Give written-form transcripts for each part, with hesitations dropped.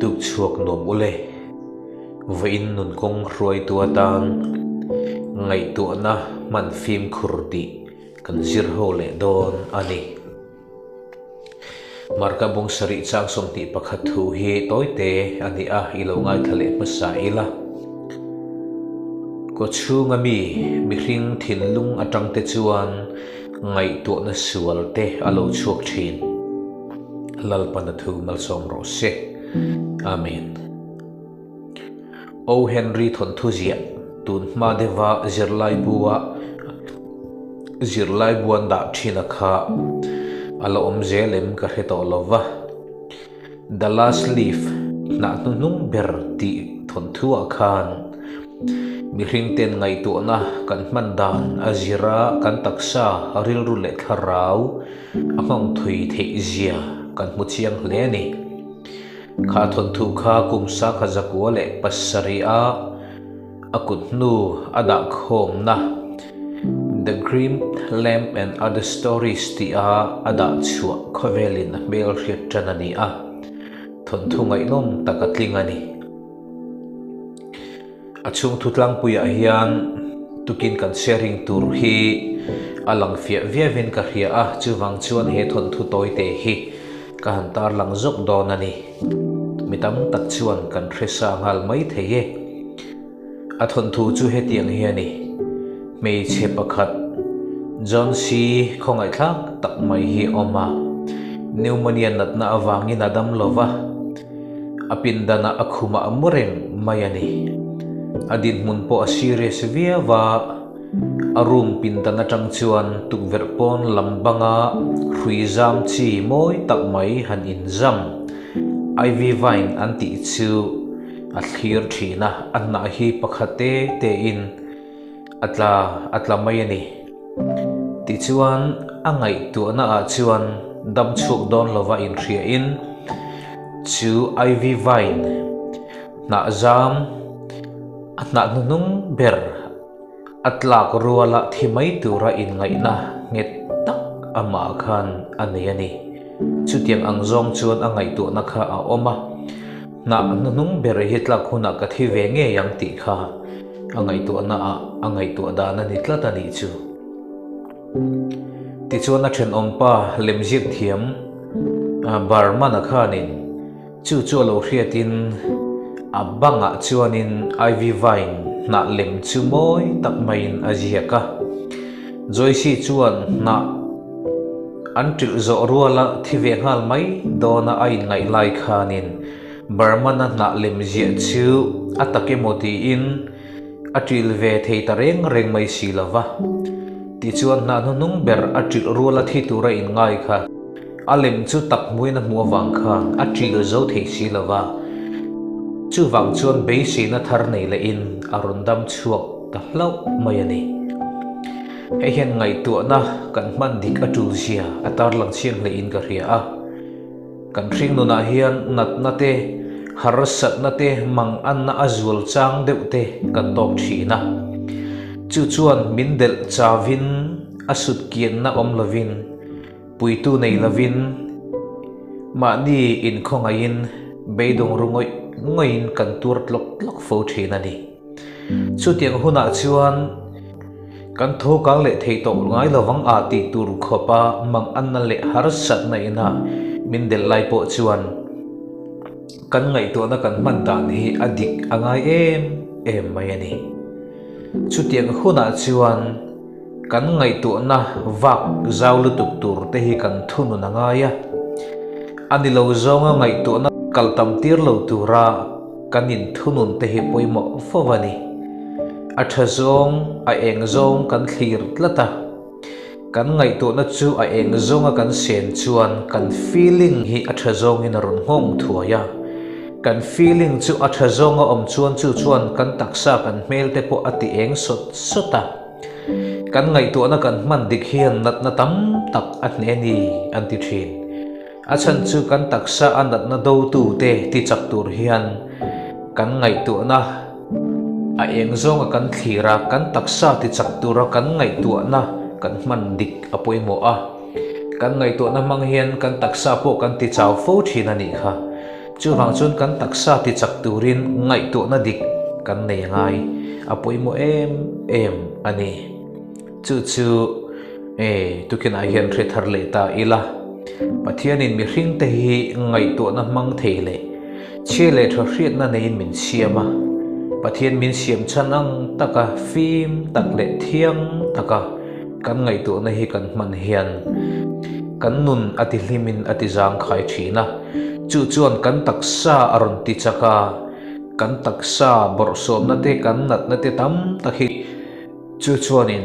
Tuk chhuak nuam ule. Vawiin nun kawng hruaitu atan ngaihtuahna hman fimkhur tih kan zir ho leh dawn a ni. Marka bung sarih chang 21 thu hi tawite a ni a, i lo ngaithla leh hmasa ila. Kawchhunga mi mihring thinlung atangte chuan ngaihtuahna sual te a lo chhuak thin. Lalpana thu malsawm rawh se. Amen. O Henry thawnthu ziah tun hma deuha zirlai bua zirlai buan dah thin a kha a la awm zel em ka hre tawh lo va. The Last Leaf hnah hnuhnung ber tih thawnthu ah khan mihring ten ngaihtuahna kan hman dan a zira kan taksa rilru leh thlarau a nghawng thui theih zia kan hmu chiang hle a ni. Kha thawnthu kha kum sakha zakua leh pasarih a a kut hnu a dah khawmna The Grim Lamp and Other Stories tih a a dah chhuah khawvelin a hmel hriat tan a ni a, thawnthu ngaihnawm tak a tling a ni. A chhung thutlangpuiah hian tukin kan sharing tur hi a lang fiah viauin ka hria a, chuvang chuan he thawnthu tawite hi ka han tarlang zawk dawn a ni. Mi tam tak chuan kan hre sa nghal mai thei e. A thawnthu chu hetiang hi a ni, Hmeichhe pakhat John C. Khawngaihthlak tak mai hi a awm a, pneumonia natna avangin a dam lo va, A pindanah a khumah a mu reng mai a ni. A dinhmun pawh a serious viau a, a room pindan atang chuan tukverh pawn lam banga hrui zam chi mawi tak mai han inzam, ivy vine an tih chu a thlir thin a, a hnah hi pakhat te te in a tla a tla mai a ni. Tichuan a ngaihtuahna ah chuan dam chhuak dawn lova inhriain chu ivy vine hnah zam a hnah hnuhnung ber a tlak ruala thi mai tura inngaihna nghet tak amah khan a nei a ni. Chutiang ang zawng chuan a ngaihtuahna kha a awm a. Hnah hnuhnung ber hi tlak hunah ka thi ve ngei ang tih kha a ngaihtuahna ah a ngaihtuah dan a ni tlat a nih chu. Tichuan a thenawmpa lemziak thiam Barman-a khanin chu chu a lo hriatin a bangah chuanin Ivy Vine hnah lem chu mawi tak maiin a ziak a. Joyce-i chuan hnah An ṭilh zawh ruala thi ve nghal mai dawna a inngaih lai khanin Burman-a hnah lem ziah chu a tak emaw tiin a ṭil ve thei ta reng reng mai si lo va. Tichuan hnah hnuhnung ber a ṭilh ruala thi tura inngai kha a lem chu tak hmuin a hmuh avang khan a ṭil zo thei si lo va. Chuvang chuan beiseina thar nei lehin a rawn dam chhuak ta hlauh mai a ni. Hei hian ngaihtuahna kan hman dik a tul zia a tarlang chiang hlein ka hria a. Kan hring nunah hian natna te, harsatna te, manganna a zual chang deuh te kan tawk thin a. Chu chuan min delh chavin a sut kianna awm lovin, puitu nei lovin, mahni inkhawngaihin beidawng ru ngawih ngawihin kan tuar tlawk tlawk fo thin a ni. Chutiang hunah chuan kan tho kang leh thei tawh ngai lovang a tih tur khawpa manganna leh harsatna ina min delh lai pawh chuan kan ngaihtuahna kan hman dan hi a dik a ngai em em mai a ni. Chutiang hunah chuan kan ngaihtuahna vak zau lutuk tur te hi kan thunun a ngai a, a ni lo zawnga ngaihtuahna kal tam tir lo tura Kan inthunun te hi pawimawh fo a ni. A tha zawng, a eng zawng kan thlir tlat a. Kan ngaihtuahna chu a eng zawnga kan sen chuan kan feeling hi a tha zawngin a rawn nghawng thuai a. Kan feeling chu a tha zawnga awm chuan chu chuan kan taksa kan hmel te pawh a ti eng sawt sawt a. Kan ngaihtuahna kan hman dik hian natna tam tak a hneh ni an ti thin. A chhan chu kan taksa a natna dotute tichak tur hian kan ngaihtuahna a eng zawnga kan thlir a, kan taksa tichak tura kan ngaihtuahna kan hman dik a pawimawh a. Kan ngaihtuahna hmang hian kan taksa pawh kan tichau fo thin a nih kha. Chuvang chuan kan taksa ti chak turin ngaihtuahna dik kan nei ngai a pawimawh em em a ni. Chu chu e tukinah hian hre thar leh ta ila, Pathianin mihringte hi ngaihtuahna hmang thei leh chhia leh tha hriatna neiin min siam a, Pathian min siam chhan ang taka fim tak leh thiang taka kan ngaihtuahna hi kan hman hian kan nun a ti hlimin a ti zangkhai thin a, chu chuan kan taksa a rawn ti chak a, kan taksa bawrhsawmna te kan natna te tam tak hi Chu chuanin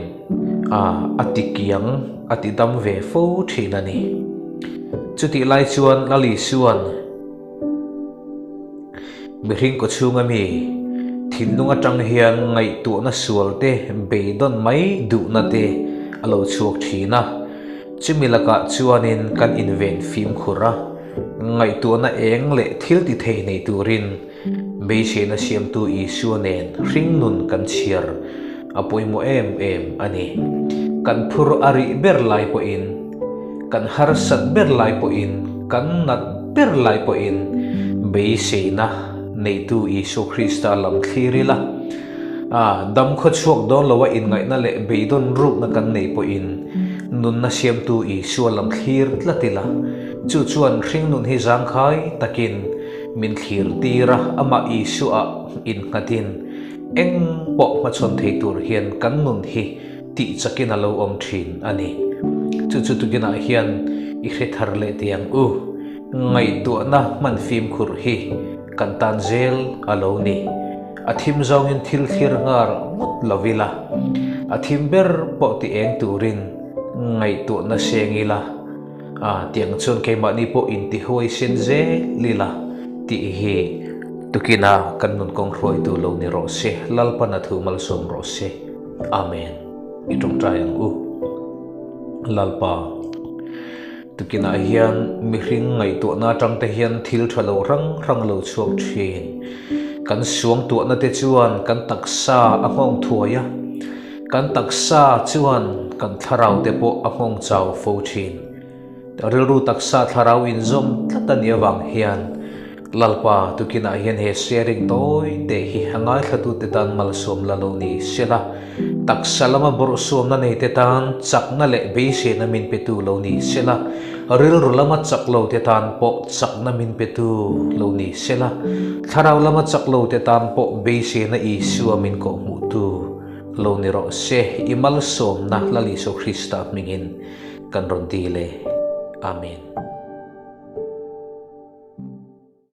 a ti kiang, a ti dam ve fo thin a ni. Chutih lai chuan Lali chuan mihring kawchhunga mi thinlung atang hian ngaihtuahna sual te, beidawn mai duhna te a lo chhuak thin a. Chumi lakah chuanin kan inven fimkhur a, ngaihtuahna eng leh thil ti thei nei turin Beiseina siamtu Isua nen hringnun kan chhiar a pawimawh em em a ni. Kan phur a rih ber lai pawhin, kan harsat ber lai pawhin, kan nat ber lai pawhin beiseina neitu Isua Krista lam thlir ila, a dam khawchhuak dawn loa inngaihna leh beidawn rukna kan nei pawhin nunna siamtu Isua lam thlir tlat ila, chu chuan hringnun hi zangkhai takin Min thlir tir a, amah Isua innghatin eng pawh hmachhawn thei tur hian kan nun hi tih chakin a lo awm thin a ni. Chu chu tukinah hian i hre thar leh teh ang u. Ngaihtuahna hman fimkhur hi kan tan zel a lo ni. A thim zawngin thil thlir nghal ngawt lo ila, a thim ber pawh ti eng turin ngaihtuahna seng ila, A, tiang chuan keimahni pawh intihuai sen zel ila tih hi tukina kan nun kawng hruaitu lo ni rawh se, Lalpan a thu malsawm rawh se. Amen. I tawngtai ang u. Lalpa, tukinah hian mihring ngaihtuahna atang te hian thil tha lo hrang hrang a lo chhuak thin. Kan suangtuahna te chuan kan taksa a nghawng thuai a. Kan taksa chuan kan thlarau te pawh a nghawng chau fo thin. Rilru taksa thlarau inzawm tlat a nih avang hian Lalpa tukinah hian he sharing tawi te hi a ngaithlatute tan malsawm la lo ni sela, taksa lama bawrhsawmna nei te tan chakna leh beiseina min petu lo ni sela, rilru lama chak lo te tan pawh chakna min petu lo ni sela, thlarau lama chak lo te tan pawh beiseina Isua min kawhhmuhtu Lo ni rawh se, i malsawmna Lal Isua Krista hmingin kan rawn dil e. Amen.